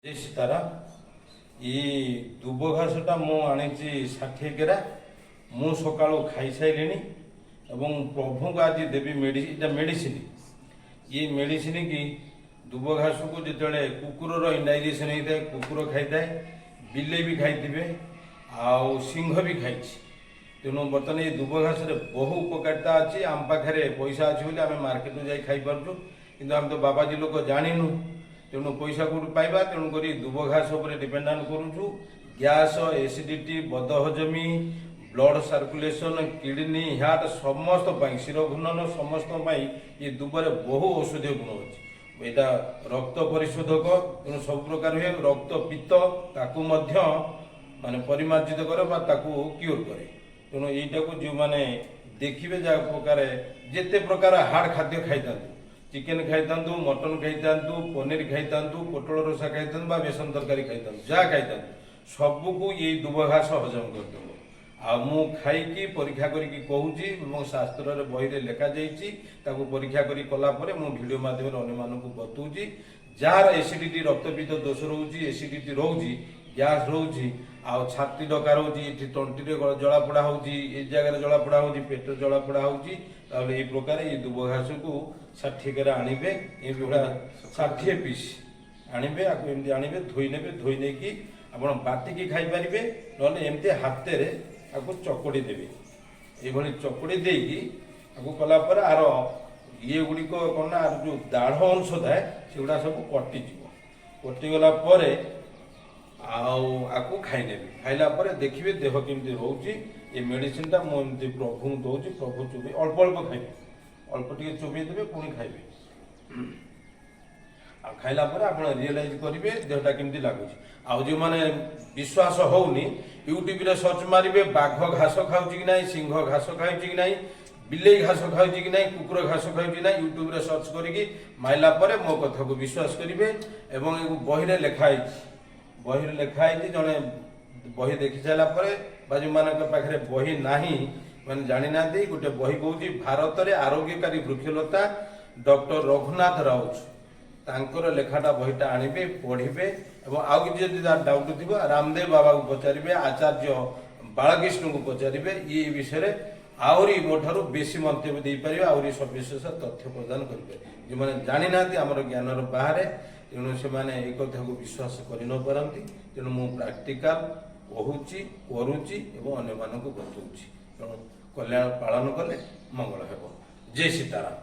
ଜୟ ସୀତାରାମ। ଏଇ ଦୁବ ଘାସଟା ମୁଁ ଆଣିଛି 60 କେରା। ମୁଁ ସକାଳୁ ଖାଇସାରିଲିଣି ଏବଂ ପ୍ରଭୁଙ୍କୁ ଆଜି ଦେବି। ଏଇଟା ମେଡ଼ିସିନ। ଇଏ ମେଡ଼ିସିନ କି ଦୁବ ଘାସକୁ ଯେତେବେଳେ କୁକୁରର ଇନଡାଇଜେସନ୍ ହେଇଥାଏ, କୁକୁର ଖାଇଥାଏ, ବିଲେଇ ବି ଖାଇଥିବେ ଆଉ ସିଂହ ବି ଖାଇଛି। ତେଣୁ ବର୍ତ୍ତମାନ ଏଇ ଦୁବ ଘାସରେ ବହୁ ଉପକାରିତା ଅଛି। ଆମ ପାଖରେ ପଇସା ଅଛି ବୋଲି ଆମେ ମାର୍କେଟକୁ ଯାଇ ଖାଇପାରୁଛୁ, କିନ୍ତୁ ଆମେ ତ ବାବାଜୀ ଲୋକ, ଜାଣିନୁ। ତେଣୁ ପଇସା କେଉଁଠୁ ପାଇବା? ତେଣୁକରି ଦୁବ ଘାସ ଉପରେ ଡିପେଣ୍ଡାଣ୍ଟ କରୁଛୁ। ଗ୍ୟାସ୍, ଏସିଡିଟି, ବଦହଜମି, ବ୍ଲଡ ସାର୍କୁଲେସନ, କିଡନୀ, ହାର୍ଟ ସମସ୍ତ ପାଇଁ, ଶିରଘୂର୍ଣ୍ଣନ ସମସ୍ତ ପାଇଁ ଏ ଦୁବରେ ବହୁ ଔଷଧୀୟ ଗୁଣ ଅଛି। ଏଇଟା ରକ୍ତ ପରିଶୋଧକ, ତେଣୁ ସବୁ ପ୍ରକାର ହୁଏ। ରକ୍ତ ପିତ୍ତ, ତାକୁ ମଧ୍ୟ ମାନେ ପରିମାର୍ଜିତ କରେ ବା ତାକୁ କ୍ୟୁର କରେ। ତେଣୁ ଏଇଟାକୁ ଯେଉଁମାନେ ଦେଖିବେ, ଯାହା ପ୍ରକାର ଯେତେ ପ୍ରକାର ହାର୍ଡ ଖାଦ୍ୟ ଖାଇଥାନ୍ତୁ, ଚିକେନ ଖାଇଥାନ୍ତୁ, ମଟନ ଖାଇଥାନ୍ତୁ, ପନିର ଖାଇଥାନ୍ତୁ, ପୋଟଳ ରସା ଖାଇଥାନ୍ତୁ ବା ବେସନ ତରକାରୀ ଖାଇଥାନ୍ତୁ, ଯାହା ଖାଇଥାନ୍ତୁ, ସବୁକୁ ଏଇ ଦୁବ ଘାସ ହଜମ କରିଦେବ। ଆଉ ମୁଁ ଖାଇକି ପରୀକ୍ଷା କରିକି କହୁଛି ଏବଂ ଶାସ୍ତ୍ରରେ ବହିରେ ଲେଖାଯାଇଛି। ତାକୁ ପରୀକ୍ଷା କରି କଲା ପରେ ମୁଁ ଭିଡ଼ିଓ ମାଧ୍ୟମରେ ଅନ୍ୟମାନଙ୍କୁ ବତଉଛି। ଯାହାର ଏସିଡିଟି, ରକ୍ତପିତ୍ତ ଦୋଷ ରହୁଛି, ଏସିଡିଟି ରହୁଛି, ଗ୍ୟାସ୍ ରହୁଛି ଆଉ ଛାତି ଡକା ରହୁଛି, ଏଠି ତଣ୍ଟିରେ ଜଳାପୋଡ଼ା ହେଉଛି, ଏ ଜାଗାରେ ଜଳାପୋଡ଼ା ହେଉଛି, ପେଟ ଜଳାପୋଡ଼ା ହେଉଛି, ତାହେଲେ ଏଇ ପ୍ରକାର ଏଇ ଦୁବ ଘାସକୁ 60 କେରା ଆଣିବେ। ଏଇଭଳିଆ 60 ପିସ୍ ଆଣିବେ। ଆକୁ ଏମିତି ଆଣିବେ, ଧୋଇ ନେବେ। ଧୋଇ ନେଇକି ଆପଣ ବାଟିକି ଖାଇପାରିବେ, ନହେଲେ ଏମିତି ହାତରେ ଆକୁ ଚକୁଡ଼ି ଦେବେ। ଏଇଭଳି ଚକୁଡ଼ି ଦେଇକି ଆକୁ କଲା ପରେ ଆର ଇଏ ଗୁଡ଼ିକ କ'ଣ ନା, ଆର ଯେଉଁ ଦାଢ଼ ଅଂଶ ଥାଏ, ସେଗୁଡ଼ା ସବୁ କଟିଯିବ। କଟିଗଲା ପରେ ଆଉ ଆକୁ ଖାଇନେବେ। ଖାଇଲା ପରେ ଦେଖିବେ ଦେହ କେମିତି ରହୁଛି। ଏ ମେଡ଼ିସିନଟା ମୁଁ ଏମିତି ପ୍ରଭୁଙ୍କୁ ଦଉଛି। ପ୍ରଭୁ ଚୋବେଇ ଅଳ୍ପ ଅଳ୍ପ ଖାଇବେ, ଅଳ୍ପ ଟିକେ ଚୋବେଇ ଦେବେ, ପୁଣି ଖାଇବେ। ଆଉ ଖାଇଲା ପରେ ଆପଣ ରିଏଲାଇଜ କରିବେ ଦେହଟା କେମିତି ଲାଗୁଛି। ଆଉ ଯେଉଁମାନେ ବିଶ୍ୱାସ ହଉନି, ୟୁଟ୍ୟୁବରେ ସର୍ଚ୍ଚ ମାରିବେ, ବାଘ ଘାସ ଖାଉଛି କି ନାହିଁ, ସିଂହ ଘାସ ଖାଉଛି କି ନାହିଁ, ବିଲେଇ ଘାସ ଖାଉଛି କି ନାହିଁ, କୁକୁର ଘାସ ଖାଉଛି କି ନାହିଁ, ୟୁଟ୍ୟୁବରେ ସର୍ଚ୍ଚ କରିକି ମାରିଲା ପରେ ମୋ କଥାକୁ ବିଶ୍ୱାସ କରିବେ। ଏବଂ ଏ ବହିରେ ଲେଖା ହେଇଛି, ବହିରେ ଲେଖା ହେଇଛି। ଜଣେ ବହି ଦେଖି ସାରିଲା ପରେ ବା ଯେଉଁମାନଙ୍କ ପାଖରେ ବହି ନାହିଁ, ମାନେ ଜାଣିନାହାନ୍ତି, ଗୋଟେ ବହି କହୁଛି ଭାରତରେ ଆରୋଗ୍ୟକାରୀ ବୃକ୍ଷଲତା, ଡକ୍ଟର ରଘୁନାଥ ରାଉତ, ତାଙ୍କର ଲେଖାଟା ବହିଟା ଆଣିବେ, ପଢ଼ିବେ। ଏବଂ ଆଉ କିଛି ଯଦି ତାର ଡାଉଟ୍ ଥିବ, ରାମଦେବ ବାବାକୁ ପଚାରିବେ, ଆଚାର୍ଯ୍ୟ ବାଳକୃଷ୍ଣଙ୍କୁ ପଚାରିବେ। ଇଏ ବିଷୟରେ ଆହୁରି ମୋ ଠାରୁ ବେଶୀ ମନ୍ତବ୍ୟ ଦେଇପାରିବେ, ଆହୁରି ସବିଶେଷ ତଥ୍ୟ ପ୍ରଦାନ କରିପାରିବେ। ଯେଉଁମାନେ ଜାଣିନାହାନ୍ତି, ଆମର ଜ୍ଞାନର ବାହାରେ, ତେଣୁ ସେମାନେ ଏ କଥାକୁ ବିଶ୍ୱାସ କରି ନ ପାରନ୍ତି। ତେଣୁ ମୁଁ ପ୍ରାକ୍ଟିକାଲ କହୁଛି, କରୁଛି ଏବଂ ଅନ୍ୟମାନଙ୍କୁ ବତଉଛି। ତେଣୁ କଲ୍ୟାଣ ପାଳନ କଲେ ମଙ୍ଗଳ ହେବ। ଜୟ ସୀତାରାମ।